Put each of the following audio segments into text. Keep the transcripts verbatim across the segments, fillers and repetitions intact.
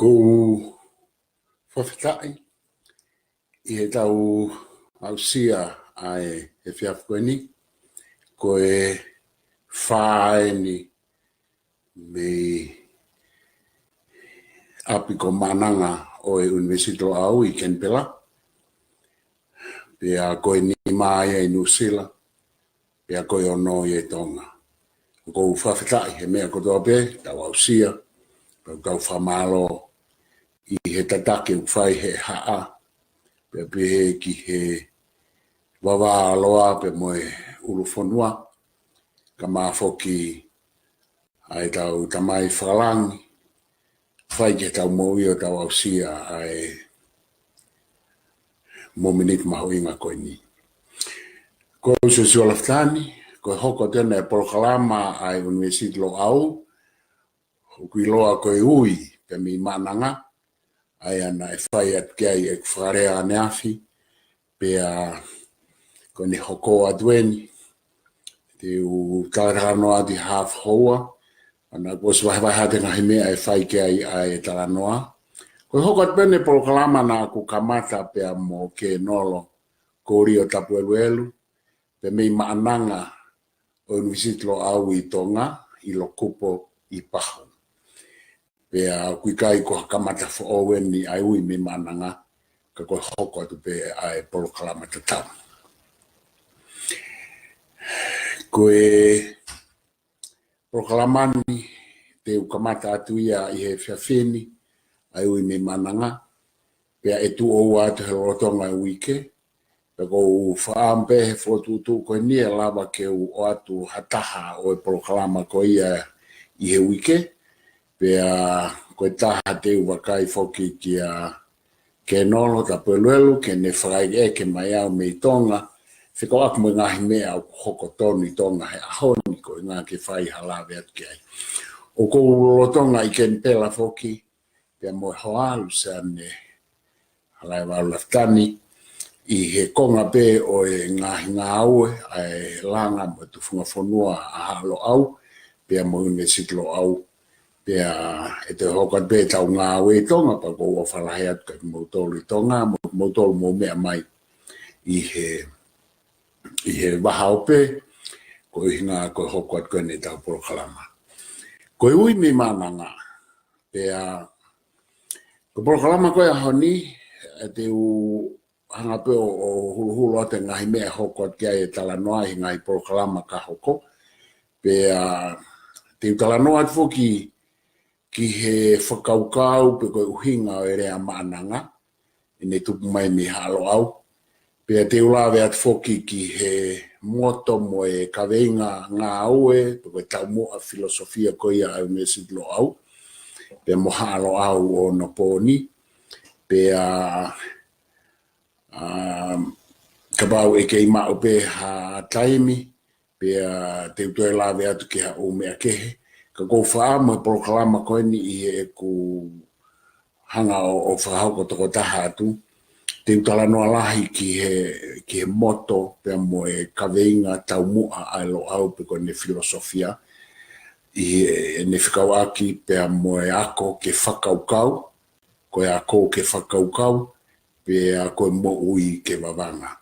ʻOku ou fakafetaʻi ʻi heʻetau aʻusia ʻa e efiafi ko eni, ko e fā eni mei ʻapi ko Maʻananga ʻo e ʻUnivēsiti Loʻau ʻi Kenipela, pea ko e nima ia ʻi Nuʻusila, pea ko e ono ia ʻi Tonga. ʻOku ou fakafetaʻi he meʻa kotoa pē, tau aʻusia, pea tau fakamālō ʻi he tataki ʻoku fai he haʻa, pea pehē ki he vavā ʻa Loʻau pea mo e ʻulu fonua, kae ʻumaʻā foki ʻa ʻetau Tamai Fakalangi, fai ke tau moʻui ʻo tau aʻusia ʻa e mōmeniti mahuʻinga ko eni. Ko au Siosiua Lafitani, ko e hoko atu eni e polokalama ʻa e ʻUnivēsiti Loʻau, ʻoku ʻiloa ko e Ui pē mei Maʻananga, ʻa ia naʻe fai atu ki ai ʻeku fakalea ʻaneafi, pea ko eni hoko atu eni, te u talatalanoa atu ʻi he haafe houa, ʻa ia kuo ʻosi vahevahe atu e ngaahi meʻa ʻe fai ki ai ʻa e talanoa. Ko e hoko atu pē eni e polokalama naʻa ku kamata pea mo Kenolo Kolio Tapueluelu, pē mei Maʻananga ʻo e ʻUnivēsiti Loʻau ʻi Tonga, ʻi Lokupo ʻi Pahu. Pea ʻoku ʻikai ko ha kamata foʻou eni ʻa e Ui mei Maʻananga, ka ko e hoko atu pē ʻa e polokalama tatau. Ko e polokalama ni te u kamata atu ia ʻi he efiafi ni, ʻa e Ui mei Maʻananga, pea ʻe tuʻo ua atu he lolotonga e uike, pea ʻoku ou fakaʻamu pē he fokotuʻutuʻu ko eni ʻe lava ke u ʻoatu ha taha ʻo e polokalama ko ia ʻi he uike, pea ko e taha te u vakai foki kia Kenolo Tapueluelu ke ne fakaʻekeʻeke mai au mei Tonga, fekauʻaki mo e ngaahi meʻa ʻoku hoko tonu ʻi Tonga he ʻaho ni, ko e ʻuhinga ke fai ha lave atu ki ai. ʻOku ou lolotonga ʻi Kenipela foki, pea mo e hoa Luseane Halaevalu Lafitani, ʻi he konga pē ʻo e ngaahi ngāue ʻa e langa mo e tufunga fonua ʻa Haʻa Loʻau, pea mo e ʻUnivēsiti Loʻau, pea ʻe toe hoko atu pē ʻetau ngāue ʻi Tonga, pea ʻoku ou ʻofa lahi atu kiate kimoutolu ʻi Tonga, mo kimoutolu mou meʻa mai ʻi he, ʻi he vahaʻa ope, ko e ʻuhinga ko e hoko atu ko eni ʻetau polokalama. Ko e Ui mei Maʻananga, pea ko e polokalama ko e ʻaho ni, ʻe te u hanga pē ʻo, ʻo huluhulu atu e ngaahi meʻa ʻe hoko atu ki ai e talanoa ʻi he ngaahi polokalama ka hoko. Pea te u talanoa atu foki ki he fakakaukau pe ko e ʻuhinga ʻo e lea Maʻananga, ʻene tupu mai mei Haʻa Loʻau. Pea te u lave atu foki ki he moto mo e kaveinga ngāue, pe ko e taumuʻa filosofia ko ia ʻa e ʻUnivēsiti Loʻau, pea mo Haʻa Loʻau ʻo onopooni. Pea, um, kapau ʻe kei maʻu pē ha taimi, pea te u toe lave atu ki ha ʻū meʻa kehe. Ka ʻoku ou fakaʻamu e polokalama ko eni ʻi heʻeku hanga ʻo, ʻo fakahoko tokotaha atu, te u talanoa lahi ki he, ki he moto pea mo e kaveinga taumuʻa ʻa e Loʻau pe ko ʻene filosofia, ʻi heʻene fekauʻaki pea mo e ako ke fakakaukau, ko e ako ke fakakaukau, pea ko e moʻui ke vavanga.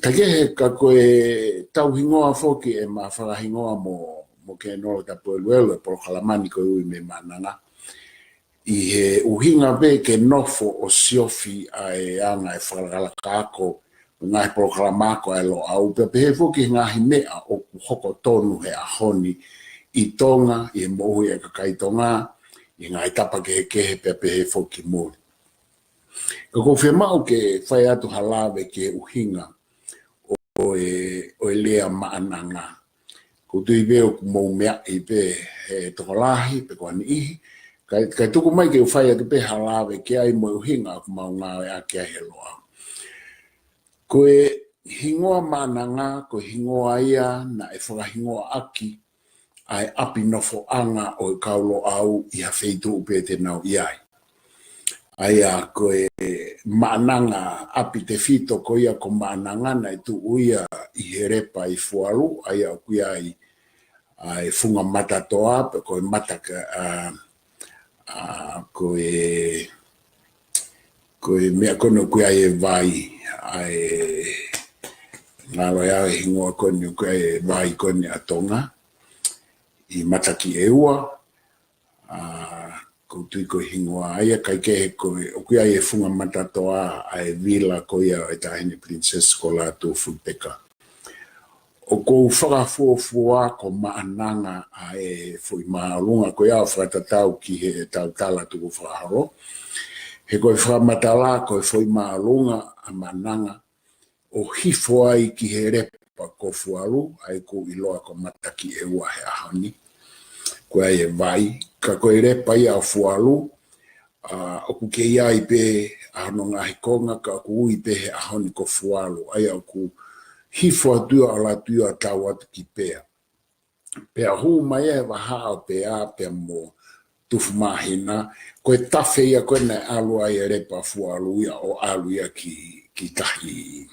Ka kehe, ka ko e tauhingoa foki ʻema fakahingoa mo, mo Kenolo Tapueluelu e polokalama ni ko e Ui mei Maʻananga, ʻi he ʻuhinga pē ke nofo ʻo siofi ʻa e anga e fakalakalaka ako, ngaahi polokalama ako ʻa e Loʻau, pea pehē foki he ngaahi meʻa ʻoku hoko tonu he ʻaho ni ʻi Tonga, ʻi he moʻui ʻa e kakai Tonga, ʻi he ngaahi tapa kehekehe pea pehē foki muli. Ka ʻoku ou fiemaʻu ke fai atu ha lave ki he ʻuhinga ʻo e, ʻo e lea Maʻananga. ʻOku ou tui pē ʻoku mou meaʻi pē he tokolahi pe ko ha niʻihi. Kae, kae tuku mai ke u fai atu pē ha lave ki ai mo e ʻuhinga ʻoku mau ngāueʻaki ai he Loʻau. Ko e hingoa Maʻananga, ko e hingoa ia naʻe fakahingoaʻaki ʻa e ʻapi nofoʻanga ʻo e kau Loʻau ʻi ha feituʻu pē te nau ʻi ai. ʻA ia ko e Maʻananga, ʻapi tefito ko ia ko Maʻananga naʻe tuʻu ia ʻi he lepa ʻi Fualu, ʻa ia ʻoku ʻi ai ʻa e Funga Matatoa, pe ko e mata ka, ʻa, ʻa, ko e, ko e meʻa ko eni ʻoku ʻi ai e vai, ʻa e ngalo ia e hingoa ko eni ʻoku ʻi ai e vai ko eni ʻa Tonga, ʻi Matakiʻeua, ʻa, ʻoku ou tui ko e hingoa ia, kae kehe ko e, ʻoku ʻi ai e funga matatoa ʻa e vila ko ia ʻo e Taʻahine Princess ko Lātūfuipeka. ʻOku ou fakafuofua ko Maʻananga ʻa e foʻi māʻolunga ko ia ʻo fakatatau ki heʻetau tala tukufakaholo. He ko e fakamatala ko e foʻi māʻolunga ʻa Maʻananga ʻo hifo ai ki he lepa ko Fualu, ʻa ia ʻoku ʻiloa ko Matakiʻeua he ʻaho ni. Ko ia e vai, ka ko e lepa ia ʻo Fualu, ʻa, ʻoku kei ʻi ai pē ʻa hono ngaahi konga, ka ʻoku ui pē he ʻaho ni ko Fualu, ʻa ia ʻoku hifo atu ia ʻo ʻalu atu ia ʻo tau atu ki Pea. Pea hū mai e vahaʻa ʻo Pea pea mo Tufumāhina, ko e tafe ia ko ē naʻe ʻalu ai e lepa Fualu ia ʻo ʻalu ia ki, ki Tahi,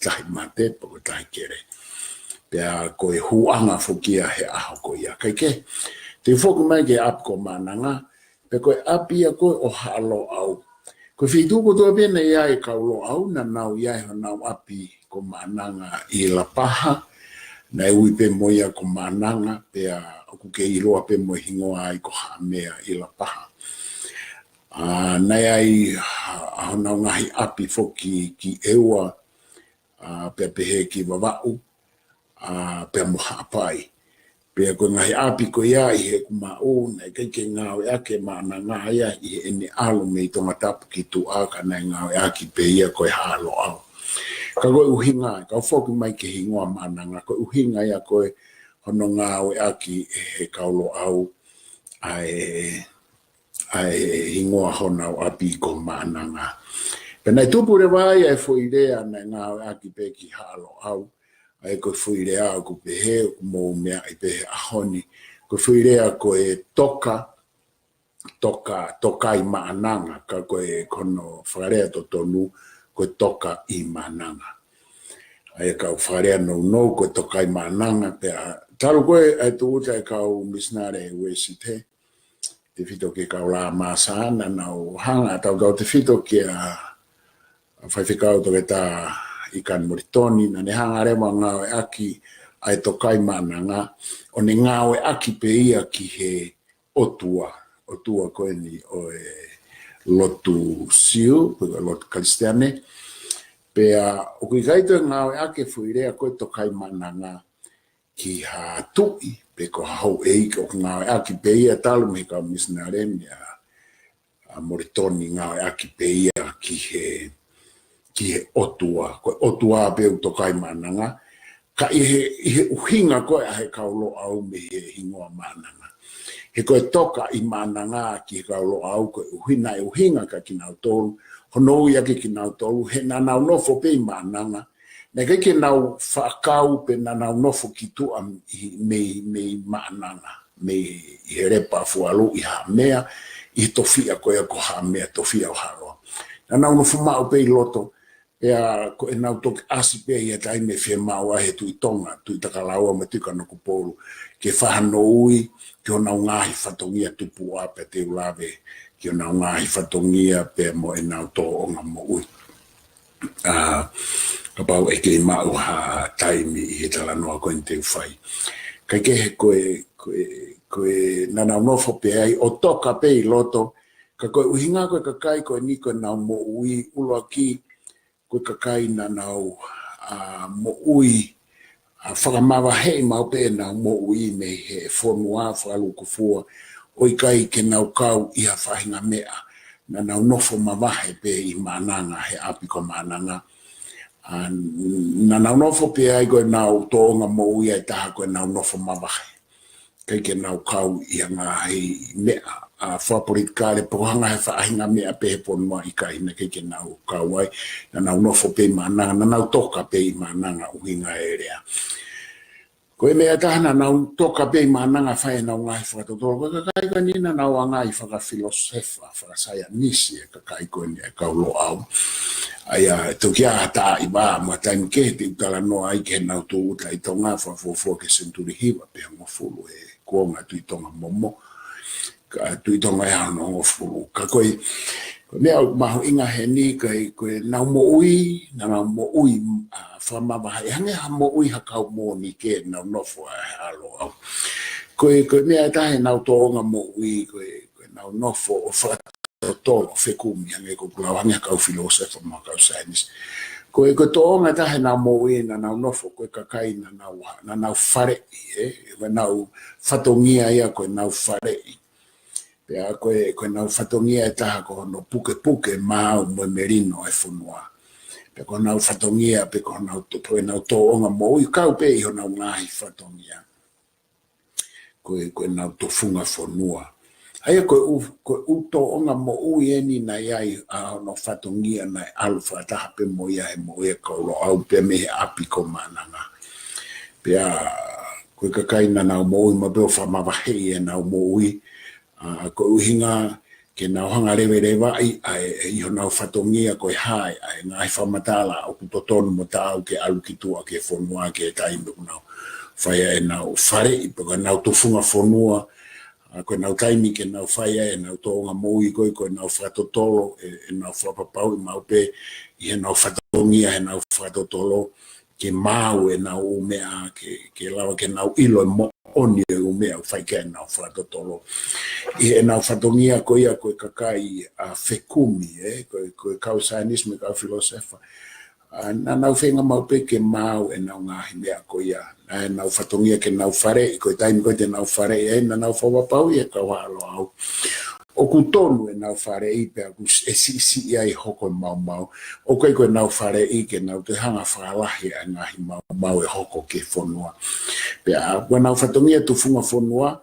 Tahi Mate, pe ko Tahi Kele. Pea ko e hūʻanga foki ia he ʻaho ko ia. Kae kehe, te u foki mai ki he ʻapi ko Maʻananga, pe ko e ʻapi ia ko ē ʻo Haʻa Loʻau. Ko e feituʻu kotoa pē naʻe ʻi ai e kau Loʻau, naʻa nau ʻi ai honau ʻapi ko Maʻananga ʻi Lapaha, naʻe ui pē mo ia ko Maʻananga, pea ʻoku kei ʻiloa pē mo e hingoa ai ko Haʻamea ʻi Lapaha. ʻA, naʻe ʻi ai ʻa honau ngaahi ʻapi foki ki ʻEua, ʻa, pea pehē ki Vavaʻu, ʻa, pea mo Haʻapai. Pea ko e ngaahi ʻapi ko ia ʻi heʻeku maʻu, naʻe ʻikai ke ngāueʻaki ʻe Maʻananga ia ʻi heʻene ʻalu mei Tongatapu ki tuʻa, ka naʻe ngāueʻaki pē ia ko e Haʻa Loʻau. Ka ko e ʻuhinga, kau foki mai ki he hingoa Maʻananga, ko e ʻuhinga ia ko ē hono ngāueʻaki ʻe he kau Loʻau ʻa e, ʻa e hingoa honau ʻapi ko Maʻananga. Pea naʻe tupu leva ai ʻa e foʻi lea naʻe ngāueʻaki pē ki Haʻa Loʻau, ʻa ia ko e foʻi lea ʻoku pehē, ʻoku mou meaʻi pē he ʻaho ni. Ko e foʻi lea ko e toka, toka, toka ʻi Maʻananga, ka ko e, ko hono fakalea totonu, ko e toka ʻi Maʻananga. ʻA ia kau fakalea nounou, ko e toka ʻi Maʻananga, pea talu ko ē ʻa e tūʻuta e kau misinale Uēsite, tefito ki he kau Lāmasa, naʻa nau hanga ʻo tautau tefito kia Faifekau Toketā ʻIkani Molitoni, naʻa ne hanga leva ʻo ngāueʻaki ʻa e toka ʻi Maʻananga, ʻo ne ngāueʻaki pē ia ki he ʻotua, ʻotua ko eni ʻo e lotu Siu, pe ko e lotu Kalisitiane. Pea ʻoku ʻikai toe ngāueʻaki e foʻi lea ko e toka ʻi Maʻananga ki ha tuʻi, pe ko ha houʻeiki, ʻoku ngāueʻaki pē ia talu mei he kau misinale meia ʻa Molitoni, ngāueʻaki pē ia ki he, ki he ʻotua, ko e ʻotua pē ʻoku toka ʻi Maʻananga, ka ʻi he, ʻi he ʻuhinga ko ē ʻa e kau Loʻau mei he hingoa Maʻananga. He ko e toka ʻi Maʻananga ki he kau Loʻau, ko e ʻuhinga, ʻuhinga kia kinautolu, hono ui ʻaki kinautolu, he naʻa nau nofo pē ʻi Maʻananga, naʻe ʻikai ke nau faʻa kau pe naʻa nau nofo ki tuʻa ʻi, mei, mei Maʻananga, mei ʻi he lepa Fualu ʻi Haʻamea, ʻi he tofiʻa ko ia ko Haʻamea, tofiʻa ʻo Haʻaloa. Naʻa nau nofo maʻu pē ʻi loto, pea ko ʻenau toki ʻasi pē ʻi he taimi ʻe fiemaʻu ai he Tuʻi Tonga, Tuʻi Takalaua mo e Tuʻi Kanokupolu, ke fakahā honau ui ki honau ngaahi fatongia tupuʻa pea te u lave ki honau ngaahi fatongia pea mo ʻenau tōʻonga moʻui. ʻA, kapau ʻe kei maʻu ha taimi ʻi he talanoa ko eni te u fai. Kae kehe ko e, ko e, ko e naʻa nau nofo pē ai ʻo toka pē ʻi loto, ka ko e ʻuhinga ko e kakai ko eni ko ʻenau moʻui ʻuluaki, ko e kakai naʻa nau, ʻa, moʻui, ʻa, fakamavaheʻi maʻu pē ʻenau moʻui mei he fonua fakalūkufua, ʻo ʻikai ke nau kau ʻi ha faʻahinga meʻa, naʻa nau nofo mavahe pē ʻi Maʻananga, he ʻapi ko Maʻananga. ʻA, naʻa nau nofo pē ai ko ʻenau tōʻonga moʻui ʻe taha ko ʻenau nofo mavahe. ʻIkai ke nau kau ʻi ha ngaahi meʻa, ʻa, fakapolitikale, pe ko ha ngaahi faʻahinga meʻa pē he fonua, ʻikai, naʻe ʻikai ke nau kau ai, naʻa nau nofo pē ʻi Maʻananga, naʻa nau toka pē ʻi Maʻananga, ʻuhinga e lea. Ko e meʻa ʻe taha naʻa nau toka pē ʻi Maʻananga ʻo fai ʻenau ngaahi fakatotolo, ko e kakai ko eni naʻa nau anga ʻi fakafilosefa, fakasaienisi e kakai ko eni e kau Loʻau. ʻA ia, toki ʻi ai ha taimi, mo e taimi kehe te u talanoa ai ki heʻenau tūʻuta ʻi Tonga, fakafuofua ki he senituli hiva pe hongofulu he kuonga Tuʻi Tonga Momo. ka Tuʻi Tonga ʻi he ʻaho hongofulu. Ka ko e, ko e meʻa ʻoku mahuʻinga heni, ko e, ko ʻenau moʻui, naʻa nau moʻui, ʻa, fakamavaheʻi, hangē ha moʻui ha kau Mōnike, nau nofo ʻa e ʻAlo ʻAu. Ko e, ko e meʻa ʻe taha ʻenau tōʻonga moʻui, ko e, ko ʻenau nofo ʻo fakatotolo, fekumi, hangē ko ʻeku lau, hangē ha kau filōsefa mo ha kau saienisi. Ko e, ko e tōʻonga ʻe taha ʻenau moʻui naʻa nau nofo, ko e kakai naʻa nau, naʻa nau faleʻi, ē, ko ʻenau fatongia ia ko ʻenau faleʻi. Pea ko e, ko ʻenau fatongia ʻe taha ko hono pukepuke maau mo e melino ʻo e fonua. Pea ko honau fatongia, pe ko honau tō-, ko ʻenau tōʻonga moʻui, kau pē ʻi honau ngaahi fatongia. Ko e, ko ʻenau tufunga fonua. ʻA ia ko e ʻū, ko e ʻū tōʻonga moʻui eni naʻe ʻi ai ʻa hono fatongia naʻe ʻalu fakataha pē mo ia he moʻui ʻa e kau Loʻau pea mei he ʻapi ko Maʻananga. Pea ko e kakai naʻa nau moʻui maʻu pē ʻo fakamavaheʻi ʻenau moʻui, ʻa, ko e ʻuhinga ke nau hanga levelevaʻi ʻa e, ʻi honau fatongia ko e hā ʻa e ngaahi fakamatala ʻoku totonu mo taau ke ʻalu ki tuʻa ki he fonua ki he taimi ʻoku nau fai ai ʻenau faleʻi, pe ko ʻenau tufunga fonua, ʻa, ko ʻenau taimi ke nau fai ai ʻenau tōʻonga moʻui ko ē, ko ʻenau fakatotolo, ʻe, ʻenau fakapapauʻi maʻu pē ʻi heʻenau fatongia, heʻenau fakatotolo, ke maau ʻenau ʻū meʻa, ke, ke lava ke nau ʻilo e moʻoni e ʻū meʻa ʻoku fai ki ai ʻenau fakatotolo. ʻI heʻenau fatongia ko ia ko e kakai, ʻa, fekumi, ē, ko e, ko e kau saienisi mo e kau filōsefa. ʻA, naʻa nau feinga maʻu pē ke maau ʻenau ngaahi meʻa ko ia. Naʻe ʻenau fatongia ke nau faleʻi, ko e taimi ko ē te nau faleʻi ai, naʻa nau fakapapauʻi ʻe he kau Haʻa Loʻau ʻoku tonu ʻenau faleʻi pea ʻoku s-, ʻe siʻisiʻi ai hoko e maumau. ʻOku ʻikai ko ʻenau faleʻi ke nau toe hanga fakalahi ʻa e ngaahi maumau ʻe hoko ki he fonua. Pea ko ʻenau fatongia tufunga fonua,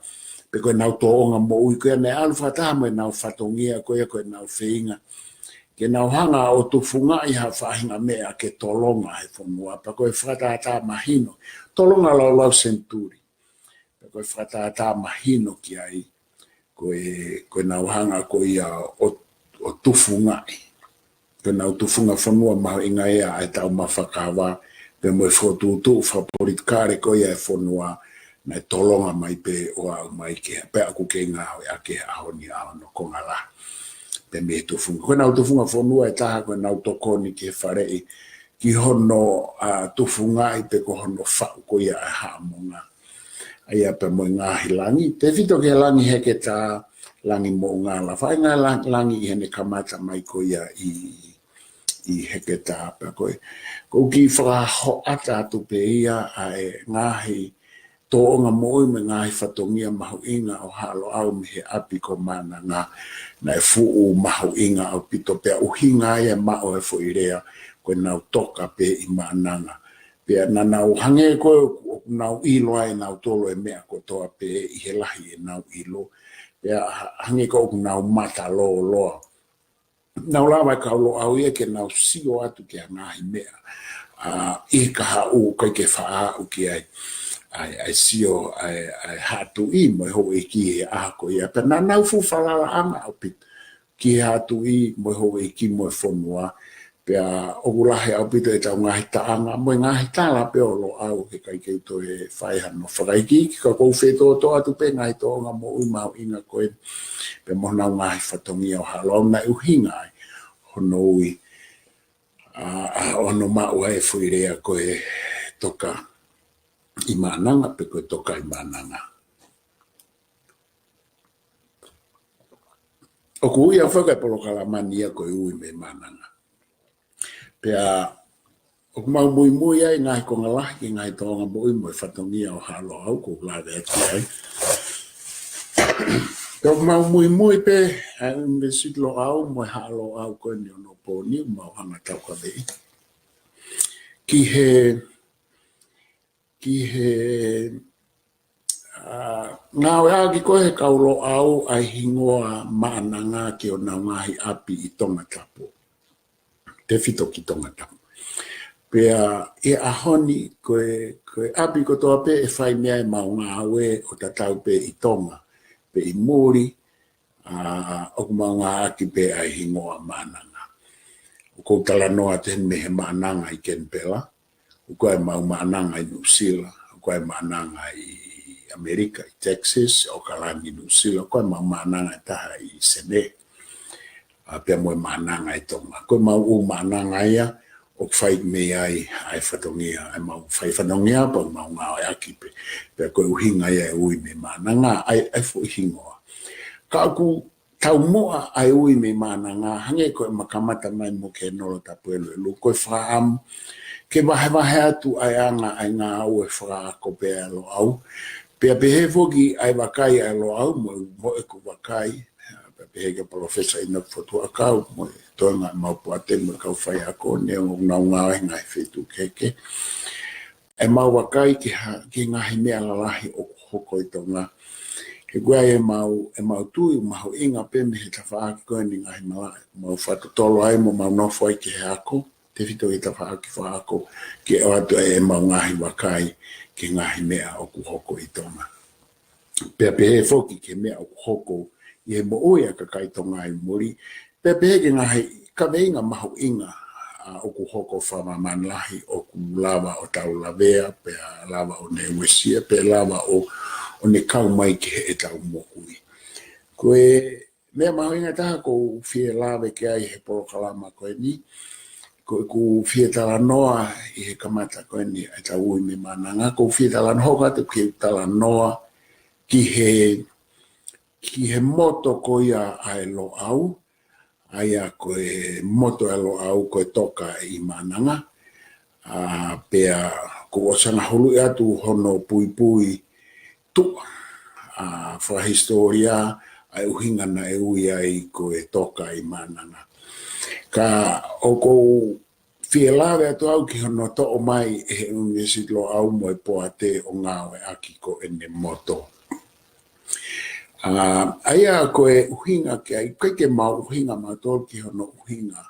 pe ko ʻenau tōʻonga moʻui ko ia naʻe ʻalu fakataha mo ʻenau fatongia ko ia ko ʻenau feinga ke nau hanga ʻo tufungaʻi ha faʻahinga meʻa ke tolonga he fonua, pea ko e fakatātā mahino, tolonga laulau senituli. Pea ko e fakatātā mahino ki ai, ko e, ko ʻenau hanga ko ia ʻo, ʻo tufungaʻi. Ko ʻenau tufunga fonua mahuʻinga ia ʻa e taumafa kava, pea mo e fokotuʻutuʻu fakapolitikale ko ia e fonua, naʻe tolonga mai pē ʻo aʻu mai ki he, pea ʻoku kei ngāue ʻaki he ʻaho ni ʻa hono konga lahi. Pea mei he tufunga. Ko ʻenau tufunga fonua ʻe taha, ko ʻenau tokoni ki he faleʻi, ki hono, ʻa, tufungaʻi pe ko hono faʻu ko ia ʻa e haʻamonga. ʻA ia pea mo e ngaahi langi, tefito ki he langi heketā, langi moʻungala. Fai ngaahi lang-, langi ʻi heʻene kamata mai ko ia ʻi, ʻi heketā pea ko e. ʻOku ou kiʻi fakahoʻata atu pē ia ʻa e ngaahi tōʻonga moʻui mo e ngaahi fatongia mahuʻinga ʻo Haʻa Loʻau mei he ʻapi ko Maʻananga, naʻe fuʻu mahuʻinga ʻaupito pea ʻuhinga ia e maʻu e foʻi lea, ko ʻenau toka pē ʻi Maʻananga. Pea naʻa nau hangē ko ē ʻoku nau ʻilo ai ʻe nautolu e meʻa kotoa pē ʻi he lahi ʻenau ʻilo. Pea ha-, hangē ko ē ʻoku nau mata lōloa. Nau lava e kau Loʻau ia ke nau sio atu ki he ngaahi meʻa, ʻa, ʻi he kahaʻu ʻoku ʻikai ke faʻa aʻu ki ai, ʻa e, ʻa e sio, ʻa e, ʻa e Haʻa Tuʻi mo e houʻeiki he ʻaho ko ia. Pea naʻa nau fuʻu falalaʻanga ʻaupito ki he Haʻa Tuʻi mo e houʻeiki mo e fonua. Pea ʻoku lahi ʻaupito ʻetau ngaahi taʻanga mo e ngaahi tala pē ʻo Loʻau he ʻikai ke u toe fai hano fakaikiiki, ka ʻoku ou fetōtō atu pē ngaahi tōʻonga moʻui mahuʻinga ko ē, pea mo honau ngaahi fatongia ʻo Haʻa Loʻau naʻe ʻuhinga ai hono ui, ʻa, ʻa hono maʻu ai e foʻi lea ko e toka ʻi Maʻananga pe ko e toka ʻi Maʻananga. ʻOku ui au foki e polokalama ni ia ko e Ui mei Maʻananga. Pea ʻoku mau muimui ai ngaahi konga lahi ki he ngaahi tōʻonga moʻui mo e fatongia ʻo Haʻa Loʻau ʻoku ou lave atu ai. Pea ʻoku mau muimui pē ʻa e ʻUnivēsiti Loʻau mo e Haʻa Loʻau ko eni ʻo Onopooni, mau hanga taukaveʻi ki he, ki he, ʻa, ngāueʻaki ko ē he kau Loʻau ʻa e hingoa Maʻananga ki honau ngaahi ʻapi ʻi Tongatapu. Tefito ki Tongatapu. Pea ʻi he ʻaho ni ko e, ko e ʻapi kotoa pē ʻe fai mei ai ʻemau ngāue ʻo tatau pē ʻi Tonga pe ʻi muli, ʻa, ʻoku mau ngāueʻaki pē ʻa e hingoa Maʻananga. ʻOku ou talanoa atu heni mei he Maʻananga ʻi Kenipela, ʻoku ʻi ai ʻemau Maʻananga ʻi Nuʻusila, ʻoku ʻi ai e Maʻananga ʻi ʻAmelika, ʻi Texas, ʻAokalani, Nuʻusila, ko e mau Maʻananga ʻe taha ʻi Senē. ʻA, pea mo e Maʻananga ʻi Tonga. Ko e mau ʻū Maʻananga ia, ʻoku fai mei ai ʻa e fatongia, ʻa e mau fai fatongia, pea mau ngāueʻaki pē. Pea ko e ʻuhinga ia e ui mei Maʻananga, ʻa e, ʻa e foʻi hingoa. Ka ʻoku taumuʻa ʻa e ui mei Maʻananga, hangē ko ʻema kamata mai mo Kenolo Tapueluelu, ko e fakaʻamu ke vahevahe atu ʻa e anga ʻa e ngāue fakaako pea ʻa Loʻau. Pea pehē foki ʻa e vakai ʻa Loʻau mo, mo ʻeku vakai, pea pehē kia Palōfesa ʻInoke Fotu ʻAkau, mo e toenga ʻemau poate mo e kau faiako, neongo ʻenau ngāue he ngaahi feituʻu kehekehe. ʻEmau vakai ki ha, ki he ngaahi meʻa lalahi ʻoku hoko ʻi Tonga. He ko e ʻemau, ʻemau tui mahuʻinga pē mei he tafaʻaki ko eni ngaahi malaʻe, mau fakatotolo ai mo mau nofo ai ki he ako, tefito ki he tafaʻaki fakaako, ke ʻoatu ai ʻemau ngaahi vakai ki he ngaahi meʻa ʻoku hoko ʻi Tonga. Pea pehē foki ki he meʻa ʻoku hoko ʻi he moʻui ʻa e kakai Tonga ʻi muli. Pea pehē ki he ngaahi kaveinga mahuʻinga, ʻa, ʻoku hoko fakamāmani lahi ʻoku lava ʻo tau lavea, pea lava ʻo ne uesia, pea lava ʻo, ʻo ne kau mai ki heʻetau moʻui. Ko e meʻa mahuʻinga taha ʻoku ou fie lave ki ai he polokalama ko eni, ko ʻeku fie talanoa ʻi he kamata ko eni ʻa ʻetau ui mei Maʻananga, ʻoku ou fie talanoa hoko atu ki he talanoa ki he, ki he moto ko ia ʻa e Loʻau, ʻa ia ko e moto ʻa e Loʻau ko e Toka ʻi Maʻananga. ʻA, pea kuo ʻosi ʻange hulu atu hono puipui tuʻa, ʻa, fakahisitōlia, ʻa e ʻuhinga naʻe ui ai ko e Toka ʻi Maʻananga. Ka ʻoku ou fie lave atu au ki hono toʻo mai ʻe he ʻUnivēsiti Loʻau mo e poate ʻo ngāueʻaki ko ʻene moto. ʻA, ʻa ia ko e ʻuhinga ki ai, ʻikai ke mau ʻuhinga mautolu ki hono ʻuhinga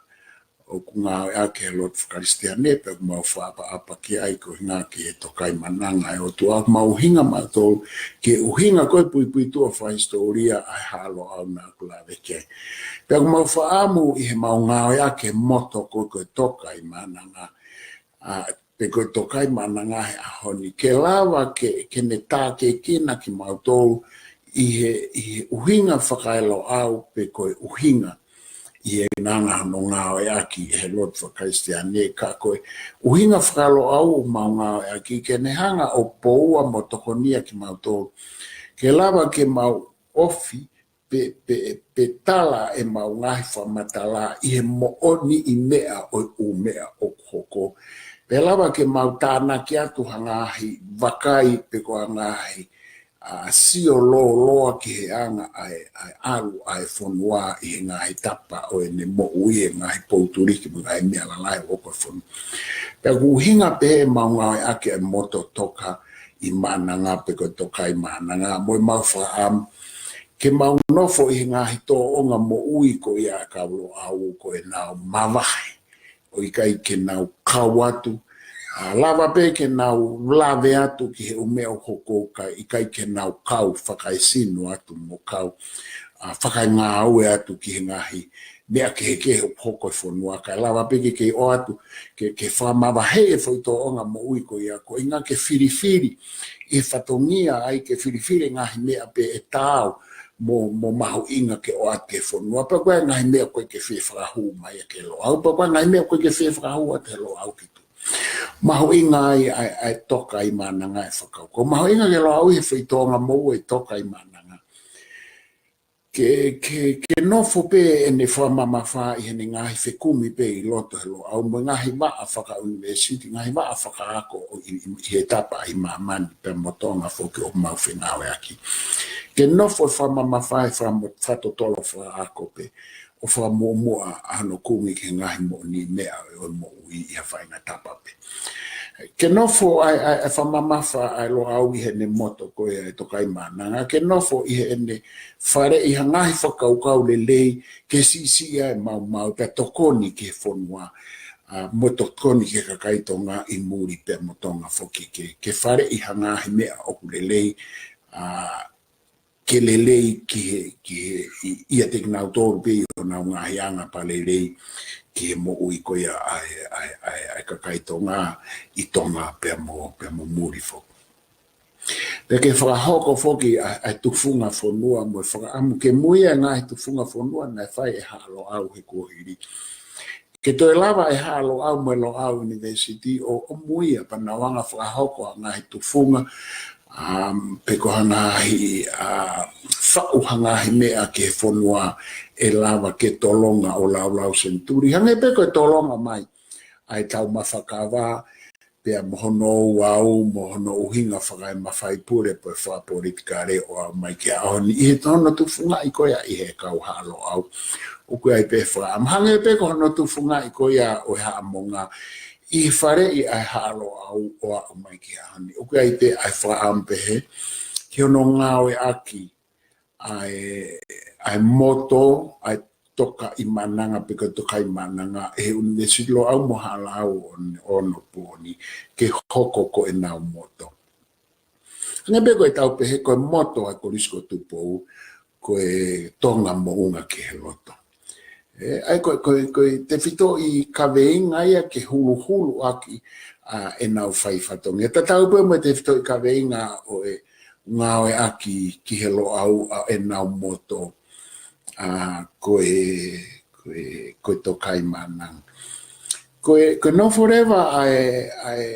ʻoku ngāueʻaki he lotu fakakalisitiane, pea ʻoku mau fakaʻapaʻapa ki ai ko e ʻuhinga ki he Toka ʻi Maʻananga ʻa e ʻOtua. Mau ʻuhinga mautolu ki he ʻuhinga ko e puipuituʻa fakahisitōlia ʻa e Haʻa Loʻau naʻa ku lave ki ai. Pea ʻoku mau fakaʻamu ʻi heʻemau ngāueʻaki e moto ko, ko e Toka ʻi Maʻananga, ʻa, pe ko e Toka ʻi Maʻananga he ʻaho ni, ke lava ke, ke ne tākiekina kimautolu ʻi he, ʻi he ʻuhinga faka-e-Loʻau pe ko e ʻuhinga ʻi he anga hono ngāueʻaki ʻe he lotu fakakalisitiane, ka ko e ʻuhinga faka-Loʻau ʻoku mau ngāueʻaki ke ne hanga ʻo poua mo tokonia kimautolu. Ke lava ke mau ofi pe, pe, pe tala ʻemau ngaahi fakamatala ʻi he moʻoniʻi meʻa ʻo e ʻū meʻa ʻoku hoko. Pea lava ke mau tānaki atu ha ngaahi vakai pe ko ha ngaahi, ʻa, sio lōloa ki he anga ʻa e, ʻa e ʻalu ʻa e fonua ʻi he ngaahi tapa ʻo ʻene moʻui, ʻi he ngaahi poutuliki mo e ngaahi meʻa lalahi ʻoku hoko ʻi he fonua. Pea ʻoku ʻuhinga pē ʻemau ngāueʻaki e moto Toka ʻi Maʻananga pe ko e Toka ʻi Maʻananga, mo ʻemau fakaʻamu ke mau nofo ʻi he ngaahi tōʻonga moʻui ko ia ʻa e kau Loʻau ko ʻenau mavahe, ʻo ʻikai ke nau kau atu, ʻa, lava pē ke nau lave atu ki he ʻū meʻa ʻoku hoko, ka ʻikai ke nau kau fakaesino atu mo kau, ʻa, fakaengāue atu ki he ngaahi meʻa kehekehe ʻoku hoko ʻi he fonua, kae lava pē ke kei ʻoatu ke, ke fakamavaheʻi e foʻi tōʻonga moʻui ko ia, ko e ʻuhinga ke filifili ʻi he fatongia ai, ke filifili e ngaahi meʻa pē ʻe taau mo, mo mahuʻinga ke ʻoatu ki he fonua. Pea ko e ngaahi meʻa ʻoku ʻikai ke fie fakahū mai ia ki he Loʻau, pea ko e ngaahi meʻa ʻoku ʻikai ke fie fakahū atu ʻe he Loʻau ki tuʻa. Mahuʻinga ai ʻa e, ʻa e Toka ʻi Maʻananga ʻi he fakakaukau. Mahuʻinga ki he Loʻau ʻi he foʻi tōʻonga moʻui e Toka ʻi Maʻananga ke, ke, ke nofo pē ʻene fakamamafa ʻi heʻene ngaahi fekumi pē ʻi loto he Loʻau mo e ngaahi vaʻa fakaʻunivēsiti, ngaahi vaʻa fakaako ʻo ʻi, ʻi, ʻi he tapa ʻi māmani pea mo Tonga foki ʻoku mau fengāueʻaki. Ke nofo e fakamamafa ʻi he fakamo-, fakatotolo fakaako pē, ʻo fakamuʻomuʻa ʻa hono kumi ki he ngaahi moʻoniʻi meʻa ʻo e moʻui ʻi ha faʻahinga tapa pē. Ke nofo ʻa e, ʻa e, ʻa e fakamamafa ʻa e Loʻau ʻi heʻene moto ko ia e Toka ʻi Maʻananga, ke nofo ʻi heʻene faleʻi ha ngaahi fakakaukau lelei, ke siʻisiʻi ai e maumau, pea tokoni ki he fonua, ʻa, mo tokoni ki he kakai Tonga ʻi muli pea mo Tonga foki ke, ke faleʻi ha ngaahi meʻa ʻoku lelei, ʻa, ke lelei ki he, ki he, ʻi, ʻiate kinautolu pē ʻi honau ngaahi anga pea lelei ki he moʻui ko ia ʻa e, ʻa e, ʻa e, ʻa e kakai Tonga ʻi Tonga pea mo, pea mo muli foki. Pea ke fakahoko foki ʻa, ʻa e tufunga fonua mo e fakaʻamu ke muia e ngaahi tufunga fonua naʻe fai ʻe Haʻa Loʻau he kuohili. Ke toe lava ʻe Haʻa Loʻau mo e Loʻau University ʻo, ʻo muia pea nau hanga fakahoko ʻa e ngaahi tufunga, um, pe ko ha ngaahi, uh, faʻu ha ngaahi meʻa ki he fonua ʻe lava ke tolonga ʻo laulau senituli. Hangē pē ko e tolonga mai ʻa e taumafa kava, pea mo hono ouau, mo hono ʻuhinga fakaemafai pule pe fakapolitikale ʻo aʻu mai ki he ʻaho ni ʻi he hono tufungaʻi ko ia ʻe he kau Haʻa Loʻau. ʻOku ʻi ai pē fakaʻamu hangē pē ko hono tufungaʻi ko ia ʻo e Haʻa Monga ʻi he faleʻi ʻa e Haʻa Loʻau ʻo aʻu mai ki he ʻaho ni. ʻOku ʻi ai pē ʻa e fakaʻamu pehē ki hono ngāueʻaki ʻa e, ʻa e moto, ʻa e Tokaimaʻananga pe ko e Tokaimaʻananga ʻe he ʻUnivēsiti Loʻau mo Haʻa Loʻau ʻo, ʻo Onopooni ke hoko ko ʻenau moto. Hangē pē ko e tau pehē ko e moto ʻa e Kolisi ko Tupou, ko e Tonga moʻunga ki he loto. ʻE, ʻa ia ko e, ko e, ko e tefitoʻi kaveinga ia ke huluhulu ʻaki ʻa ʻenau fai fatongia. Tatau pē mo e tefitoʻi kaveinga ʻo e ngāueʻaki ki he Loʻau ʻa ʻenau moto, ʻa, ko e, ko e, ko e Tokaimaʻananga. Ko e, ko e nofo leva ʻa e, ʻa e,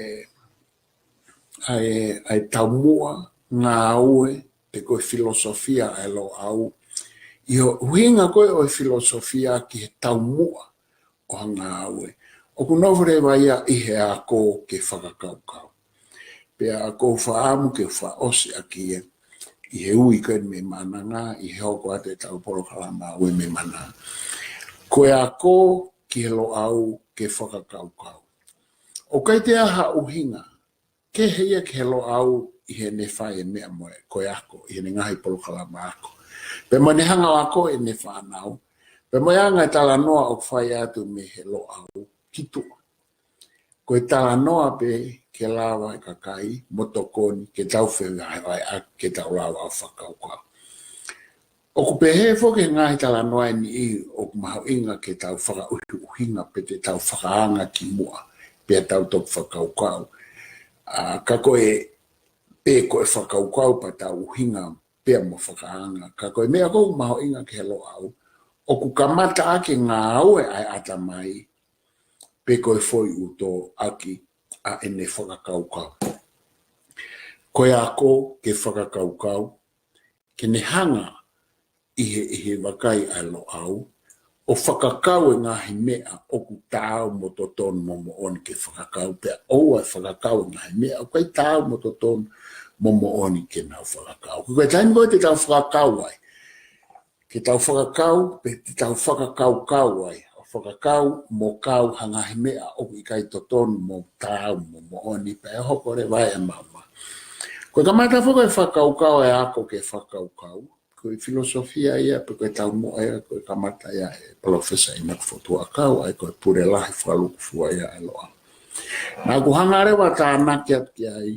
ʻa e, ʻa e taumuʻa ngāue, pe ko e filosofia ʻa e Loʻau. ʻI he ʻuhinga ko ē ʻo e filosofia ki he taumuʻa ʻo ha ngāue. ʻOku nofo leva ia ʻi he ako ke fakakaukau. Pea ʻoku ou fakaʻamu ke fakaʻosi ʻaki ia ʻi he ui ko eni mei Maʻananga, ʻi he hoko atu ʻetau polokalama ui mei Maʻananga. Ko e ako ki he Loʻau ke fakakaukau. ʻOku ʻikai toe ʻi ai ha ʻuhinga kehe ia ki he Loʻau ʻi heʻene fai e meʻa mo e ko e ako, ʻi heʻene ngaahi polokalama ako. Pea mo ʻene hanga ʻo ako ʻene fānau. Pea mo e anga e talanoa ʻoku fai atu mei he Loʻau ki tuʻa. Ko e talanoa pē ke lava e kakai mo tokoni ke tau fevahevaheʻaki ke tau lava ʻo fakakaukau. ʻOku pehē foki he ngaahi talanoa ʻe niʻihi ʻoku mahuʻinga ke tau fakaʻuhiʻuhinga pe te tau fakaanga ki muʻa pea tau toki fakakaukau. ʻA, ka ko e, pe ko e fakakaukau pea tau ʻuhinga pea mo fakaanga. Ka ko e meʻa ʻoku mahuʻinga ki he Loʻau, ʻoku kamata ʻaki e ngāue ʻa e ʻatamai, pe ko e foʻi ʻuto ʻaki ʻa ʻene fakakaukau. Ko e ako ke fakakaukau, ke ne hanga ʻi he, ʻi he vakai ʻa e Loʻau, ʻo fakakau e ngaahi meʻa ʻoku taau mo totonu mo moʻoni ke fakakau, pea ʻoua ʻe fakakau e ngaahi meʻa ʻoku ʻikai taau mo totonu mo moʻoni ke nau fakakau. Ko e taimi ko ē te tau fakakau ai, ke tau fakakau, pe te tau fakakaukau ai, ʻo fakakau mo kau ha ngaahi meʻa ʻoku ʻikai totonu mo taau mo moʻoni, pea ʻe hoko leva e maama. Ko e kamata foki e fakakaukau e ako ke fakakaukau, ko e filosofia ia, pe ko e taumuʻa ia, ko e kamata ia ʻe Palōfesa ʻInoke Fotu Huʻakau, ʻa ia ko e pule lahi fakalūkufua ia ʻa e Loʻau. Naʻa ku hanga leva ʻo tānaki atu ki ai,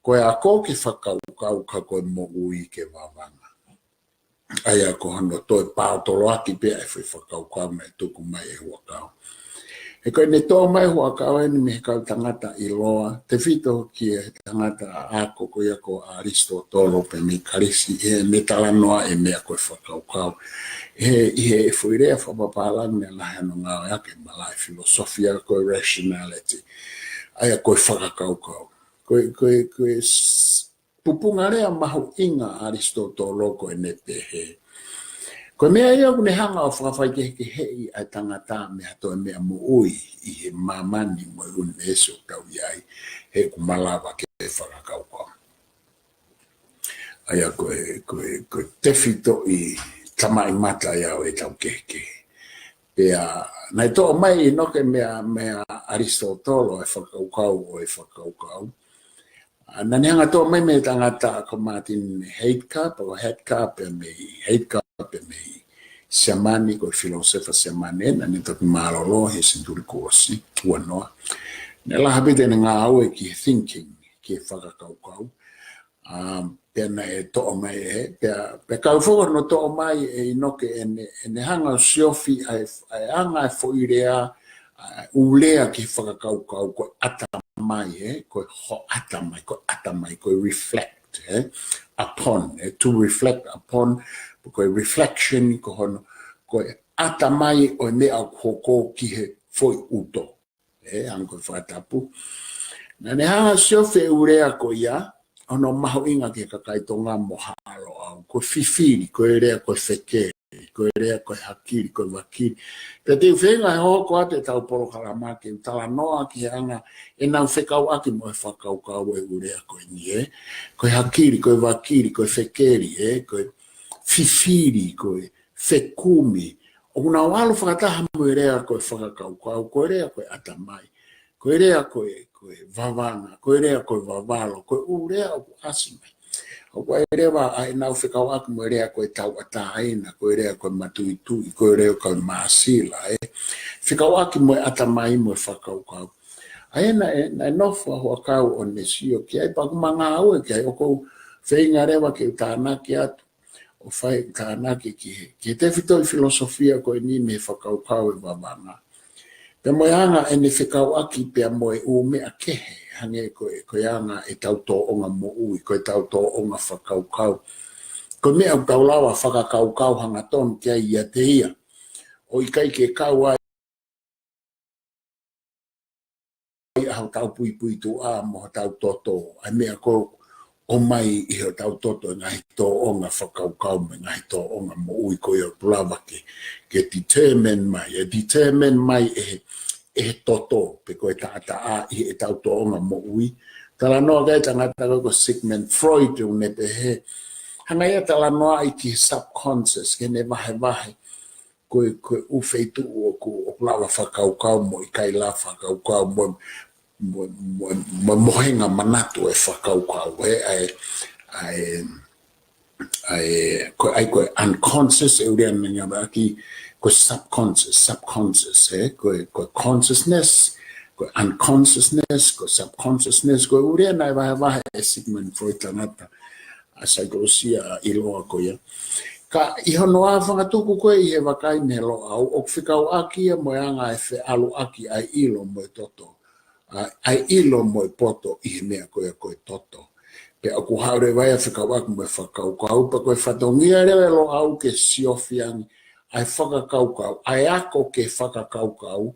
ko e ako ke fakakaukau ka ko e moʻui ke vavanga. ʻA ia ko hono toe paotoloaki pē ʻa e foʻi fakakaukau naʻe tuku mai ʻe Huʻakau. He ko ʻene toʻo mai Huʻakau eni mei he kau tangata ʻiloa, tefito ki he tangata ako ko ia ko ʻAlisitōtolo pea mei Kalisi, ʻi heʻene talanoa e meʻa ko e fakakaukau. He, ʻi he foʻi lea fakapapālangi naʻe lahi hono ngāueʻaki e malaʻe filosofia ko e rationality. ʻA ia ko e fakakaukau. Ko e, ko e, ko e s-, pupunga lea mahuʻinga ʻa ʻAlisitōtolo ko ʻene pehē, ko e meʻa ia ʻoku ne hanga ʻo fakafaikehekeheʻi ʻa e tangata mei ha toe meʻa moʻui ʻi he māmani mo e ʻunivēsi ʻoku tau ʻi ai, he ʻoku malava ke fakakaukau. ʻA ia ko e, ko e, ko e tefitoʻi tamaʻimata ia ʻo ʻetau kehekehe. Pea, naʻe toʻo mai ʻe ʻInoke mei a, mei a ʻAlisitōtolo e fakakaukau ʻo e fakakaukau. ʻA, naʻa ne hanga ʻo toʻo mai mei he tangata ko Martin Heidegger, pe ko Heidegger pea mei Heidegger pea mei Siamane, ko e filōsefa Siamane, naʻa ne toki mālōlō he senituli kuo ʻosi, ua noa. Naʻe lahi pē ʻene ngāue ki he thinking, ki he fakakaukau. ʻA, pea naʻe toʻo mai ʻe, pea, pea kau foki hono toʻo mai ʻe ʻInoke ʻene, ʻene hanga ʻo siofi ʻa e, ʻa e anga e foʻi lea, ʻa e ʻū lea ki he fakakaukau, ko e ʻatamai, ē, ko e ho ʻatamai, ko e ʻatamai, ko e reflect. ē? Upon, ē? To reflect upon, ko e reflection ko hono, ko e ʻatamai ʻo e meʻa ʻoku hoko ki he foʻi ʻuto. Ē, hangē ko e fakatapu. Naʻá ne hanga ʻo siofi e ʻū lea ko ia, hono mahuʻinga ki he kakai Tonga mo haʻa Loʻau. Ko e fifili, ko e lea ko e fekeli, ko e lea ko e hakili, ko e vakili. Pea te u feinga ʻo hoko atu ʻetau polokalama ke u talanoa ki he anga ʻenau fekauʻaki mo e fakakaukau e ʻū lea ko eni, ē. Ko e hakili, ko e vakili, ko e fekeli, ē, ko e fifili, ko e fekumi. ʻOku nau ʻalu fakataha mo e lea ko e fakakaukau, ko e lea ko e ʻatamai, ko e lea ko e, ko e vavanga, ko e lea ko e vavalo, ko e ʻū lea ʻoku ʻasi mai. ʻOku ʻi ai leva ʻa ʻenau fekauʻaki mo e lea ko e tauʻatāina, ko e lea ko e matuitui, ko e lea ko e māsila, ē. Fekauʻaki mo e ʻatamai mo e fakakaukau. ʻA ia naʻe, naʻe nofo ʻa Huʻakau ʻo ne sio ki ai, pea ʻoku ma ngāue ki ai, ʻoku ou feinga leva ke u tānaki atu ʻo fai e tānaki ki he, ki he tefitoʻi filosofia ko eni mei he fakakaukau e vavanga. Pea mo e anga ʻene fekauʻaki pea mo e ʻū meʻa kehe, hangē ko e, ko e anga ʻetau tōʻonga moʻui, ko ʻetau tōʻonga fakakaukau. Ko e meʻa ʻoku tau lava fakakaukau hangatonu ki ai ʻiate ia. ʻO ʻikai ke kau ai ʻa hotau puipuituʻa mo hotau toto, ʻa e meʻa ko ē ʻomai ʻi hotau toto e ngaahi tōʻonga fakakaukau mo e ngaahi tōʻonga moʻui ko ia ʻoku lava ke, ke determine mai, ʻe determine mai ʻe he, ʻe he toto, pe ko e taʻataʻa ʻi heʻetau tōʻonga moʻui. Talanoa ki ai e tangata ko ē ko Sigmund Freud, ʻo ne pehē, hanga ia ʻo talanoaʻi ki he subconscious, ki heʻene vahevahe, ko e, ko e ʻū feituʻu ʻoku, ʻoku lava fakakaukau mo ʻikai lava fakakaukau mo, mo, mo, mo, mohenga manatu e fakakaukau, ē, ʻa e, ʻa e, ʻa e, ko e, ʻa e, ko e unconscious, ʻe ui ʻe he ngaahi ʻamanaki, ko e subconscious, subconscious, ē, ko e, ko e consciousness, ko e unconsciousness, ko e subconsciousness, ko e ʻū lea naʻe vahevahe ʻe Sigmund Freud, tangata ʻa e saikolosia ʻiloa ko ia. Ka ʻi hono ʻafangatuku ko ē ʻi he vakai mei he Loʻau, ʻoku fekauʻaki ia mo e anga e feʻaluʻaki ʻa e ʻilo mo e toto. ʻA, ʻa e ʻilo mo e poto ʻi he meʻa ko ia ko e toto. Pea ʻoku haʻu leva ia ʻo fekauʻaki mo e fakakaukau, pea ko e fatongia leva e Loʻau ke siofi ange ʻa e fakakaukau, ʻa e ako ke fakakaukau,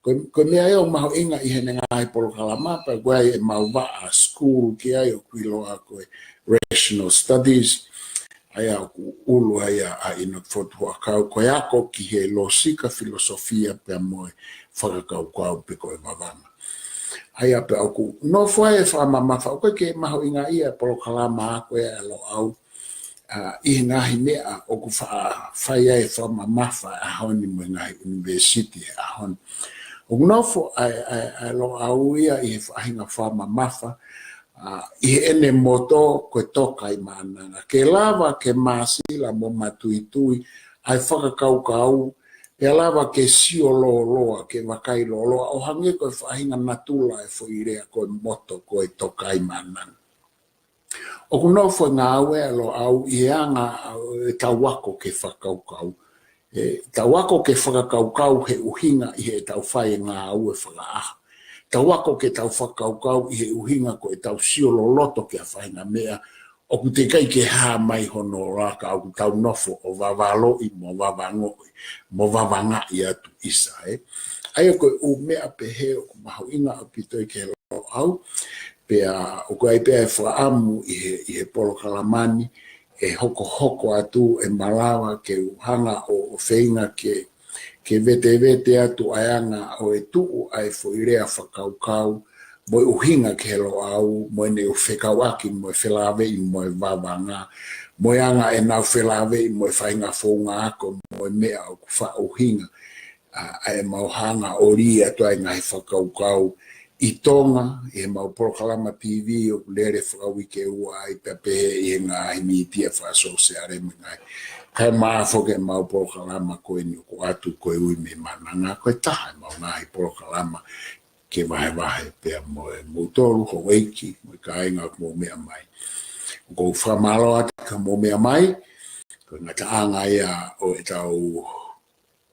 ko e, ko e meʻa ia ʻoku mahuʻinga ʻi heʻene ngaahi polokalama, pea ko e ʻai ʻemau vaʻa school ki ai ʻoku ʻiloa ko e Rational Studies, ʻa ia ʻoku ʻulu ai ʻa, ʻa ʻInoke Fotu Huʻakau, ko e ako ki he lōsika filosofia pea mo e fakakaukau pe ko e vavanga. ʻA ia pea ʻoku nofo ai e fakamamafa, ʻoku ʻikai ke mahuʻinga ia e polokalama ako ia ʻa e Loʻau, ʻa, ʻi he ngaahi meʻa ʻoku fa-, fai ai e fakamamafa ʻa e ʻaho ni mo e ngaahi ʻunivēsiti he ʻaho ni. ʻOku nofo ʻa e, ʻa e, ʻa e Loʻau ia ʻi he faʻahinga fakamamafa, ʻa, ʻi heʻene moto ko e Tokaimaʻananga. Ke lava ke māsila mo matuitui ʻa e fakakaukau, pea lava ke sio lōloa, ke vakai lōloa, ʻo hangē ko e faʻahinga natula e foʻi lea ko e moto ko e Tokaimaʻananga. ʻOku nofo e ngāue ʻa e Loʻau ʻi he anga ʻo ʻetau ako ke fakakaukau. ʻEtau ako ke fakakaukau he ʻuhinga ʻi heʻetau fai e ngāue fakaʻaho. Tau ako ke tau fakakaukau ʻi he ʻuhinga ko ʻetau sio loloto ki ha faʻahinga meʻa ʻoku teʻeki ai ke hā mai hono ola ka ʻoku tau nofo ʻo vavaloʻi mo vavangoʻi, mo vavangaʻi atu ʻisa, ē. ʻA ia ko e ʻū meʻa pehē ʻoku mahuʻinga ʻaupito ia ki he Loʻau, pea ʻoku ʻi ai pē ʻa e fakaʻamu ʻi he, ʻi he polokalama ni, ʻe hokohoko atu, ʻe malava ke u hanga ʻo, ʻo feinga ke, ke vetevete atu ʻa e anga ʻo e tuʻu ʻa e foʻi lea fakakaukau, mo e ʻuhinga ki he Loʻau, mo ʻene ʻū fekauʻaki, mo e felāveʻi, mo e vavanga, mo e anga ʻenau felāveʻi, mo e faʻahinga founga ako, mo e meʻa ʻoku faʻa ʻuhinga, ʻa, ʻa ʻemau hanga ʻo lī atu ai e ngaahi fakakaukau ʻi Tonga, ʻi heʻemau polokalama T V ʻoku lele fakauike ua ai pea pehē ʻi he ngaahi mītia fakasōsiale mo e ngaahi. Kae ʻumaʻā foki ʻemau polokalama ko eni ʻoku ʻoatu ko e Ui mei Maʻananga, ko e taha ʻemau ngaahi polokalama ke vahevahe pea mo e moutolu, houʻeiki, mo e kāinga ʻoku mou meʻa mai. ʻOku ou fakamālō atu ki hoʻomou meʻa mai, ko e ngataʻanga ia ʻo ʻetau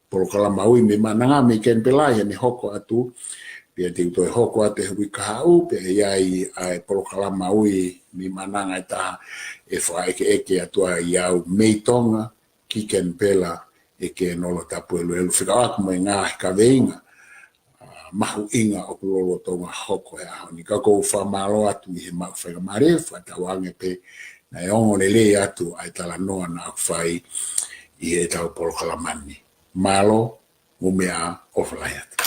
polokalama Ui mei Maʻananga mei Kenipela ʻi heʻene hoko atu. Pea te u toe hoko atu he uike kahaʻu, pea ʻe ʻi ai ʻa e polokalama ui Mei Maʻananga ʻe Taha ʻe fakaʻekeʻeke atu ai au mei Tonga ki Kenipela ʻi he Kenolo Tapu Heluhelu, fekauʻaki mo e ngaahi kaveinga, ʻa, mahuʻinga ʻoku lolotonga hoko he ʻaho ni. Ka ʻoku ou fakamālō atu ʻi he maʻu faingamālie, fakatauange pē naʻe ongo lelei atu ʻa e talanoa naʻa ku fai ʻi heʻetau polokalama ni. Mālō, mou meʻa ā, ʻofa lahi atu.